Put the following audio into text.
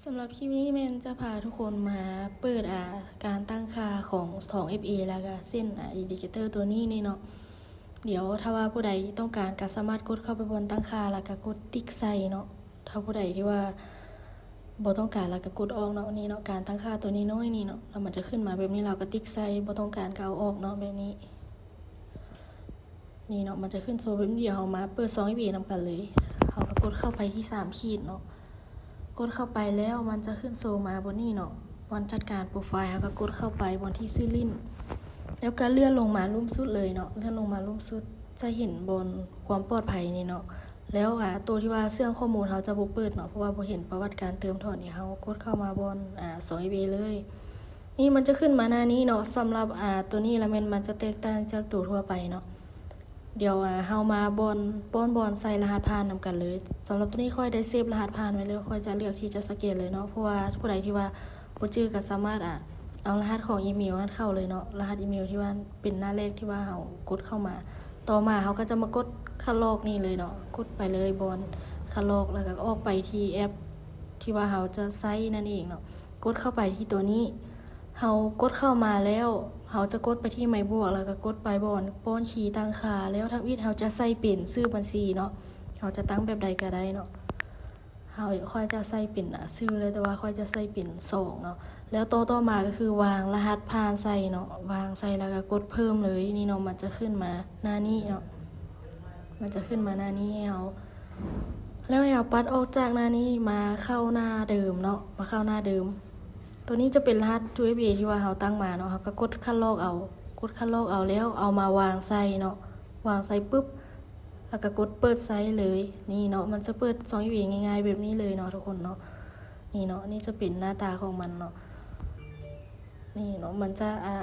ສຳລັບຄລິບນີ້ແມ່ນຈະພາທຸກຄົນມາເປີດ ອາ ການຕັ້ງຄ່າຂອງສອງເອັຟເອ ແລ້ວກະເສັ້ນ ອາ ອິນດິເຄເຕີຕົວນີ້ນີ້ເນາະ. ດຽວຖ້າວ່າຜູ້ໃດຕ້ອງການກະສາມາດກົດເຂົ້າໄປບ່ອນຕັ້ງຄ່າ ແລ້ວກະກົດຕິກໃສ່ເນາະ. ຖ້າຜູ້ໃດທີ່ວ່າບໍ່ຕ້ອງການ ແລ້ວກະກົດອອກເນາະ. ນີ້ເນາະ ການຕັ້ງຄ່າຕົວນ້ອຍໆນີ້ເນາະ ແລ້ວມັນຈະຂຶ້ນມາແບບນີ້ ເຮົາກະຕິກໃສ່ ບໍ່ຕ້ອງການກະເອົາອອກເນາະ ແບບນີ້. ນີ້ເນາະ ມັນຈະຂຶ້ນໂຊແບບນີ້. ດຽວເຮົາມາເປີດສອງເອັຟເອນຳກັນເລີຍ. ເຮົາກະກົດເຂົ້າໄປທີ່ສາມຂີດເນາະ. ກົດເຂົ້າໄປແລ້ວມັນຈະຂຶ້ນໂຊມາບ່ອນນີ້ເນາະ ບ່ອນຈັດການໂປຣໄຟລ໌. ເຮົາກະກົດເຂົ້າໄປບ່ອນທີ່ຊື່ຫຼິ້ນ ແລ້ວກະເລື່ອນລົງມາລຸ່ມສຸດເລີຍເນາະ. ເລື່ອນລົງມາລຸ່ມສຸດຈະເຫັນບ່ອນຄວາມປອດໄພນີ້ເນາະ. ແລ້ວ ອາ ໂຕທີ່ວ່າເຊື່ອງຂໍ້ມູນເຮົາຈະບໍ່ເປີດເນາະ ເພາະວ່າບໍ່ເຫັນປະຫວັດການເຕີມຖອນ. ດຽວເຮົາກົດເຂົ້າມາບ່ອນ ອາ ສອງເອັຟເອເລີຍ. ນີ້ມັນຈະຂຶ້ນມາໜ້ານີ້ເນາະ. ສຳລັບ ອາ ໂຕນີ້ລະແມ່ນມັນຈະແຕກຕ່າງຈາກໂຕທົ່ວໄປເນາະ. ດຽວ ອາ ເຮົາມາບ່ອນ ປ້ອນບ່ອນໃສ່ລະຫັດຜ່ານນຳກັນເລີຍ. ສຳລັບໂຕນີ້ຂ້ອຍໄດ້ເຊບລະຫັດຜ່ານໄວ້ແລ້ວ ຂ້ອຍຈະເລືອກທີ່ຈະສະແກນເລີຍເນາະ ເພາະວ່າຜູ້ໃດທີ່ວ່າບໍ່ຈື່ກະສາມາດ ອາ ເອົາລະຫັດຂອງອີເມວຫັ້ນເຂົ້າເລີຍເນາະ. ລະຫັດອີເມວທີ່ວ່າເປັນໜ້າແລກທີ່ວ່າເຮົາກົດເຂົ້າມາ. ຕໍ່ມາເຮົາກະຈະມາກົດຄັດລອກນີ້ເລີຍເນາະ. ກົດໄປເລີຍບ່ອນຄັດລອກ ແລ້ວກະອອກໄປທີ່ແອັບທີ່ວ່າເຮົາຈະໃຊ້ນັ້ນເອງເນາະ. ກົດເຂົ້າໄປທີ່ໂຕນີ້. ເຮົາກົດເຂົ້າມາແລ້ວ ເຮົາຈະກົດໄປທີ່ໄມ້ບວກ ແລ້ວກະກົດໄປບ່ອນປ້ອນຄີຕັ້ງຄ່າ. ແລ້ວທຳອິດເຮົາຈະໃສ່ເປັນຊື່ບັນຊີເນາະ. ເຮົາຈະຕັ້ງແບບໃດກະໄດ້ເນາະ. ເຮົາ ຂ້ອຍຈະໃສ່ເປັນ ອາ ຊື່ເລີຍ ແຕ່ວ່າຂ້ອຍຈະໃສ່ເປັນສອງເນາະ. ແລ້ວຕໍ່ ຕໍ່ມາກະຄືວາງລະຫັດຜ່ານໃສ່ເນາະ. ວາງໃສ່ແລ້ວກະກົດເພີ່ມເລີຍ. ນີ້ເນາະ ມັນຈະຂຶ້ນມາໜ້ານີ້ເນາະ. ມັນຈະຂຶ້ນມາໜ້ານີ້ໃຫ້ເຮົາ ແລ້ວໃຫ້ເຮົາປັດອອກຈາກໜ້ານີ້ ມາເຂົ້າໜ້າເດີມເນາະ ມາເຂົ້າໜ້າເດີມ. ໂຕນີ້ຈະເປັນລະຫັດທູເອັຟເອທີ່ວ່າເຮົາຕັ້ງມາເນາະ. ເຮົາກະກົດຄັດລອກເອົາ ກົດຄັດລອກເອົາ ແລ້ວເອົາມາວາງໃສ່ເນາະ. ວາງໃສ່ປຶບ ແລ້ວກະກົດເປີດໃຊ້ເລີຍ. ນີ້ເນາະ ມັນຈະເປີດສອງເອັຟເອງ່າຍໆແບບນີ້ເລີຍເນາະທຸກຄົນເນາະ. ນີ້ເນາະ ນີ້ຈະເປັນໜ້າຕາຂອງມັນເນາະ. ນີ້ເນາະ ມັນຈະ ອາ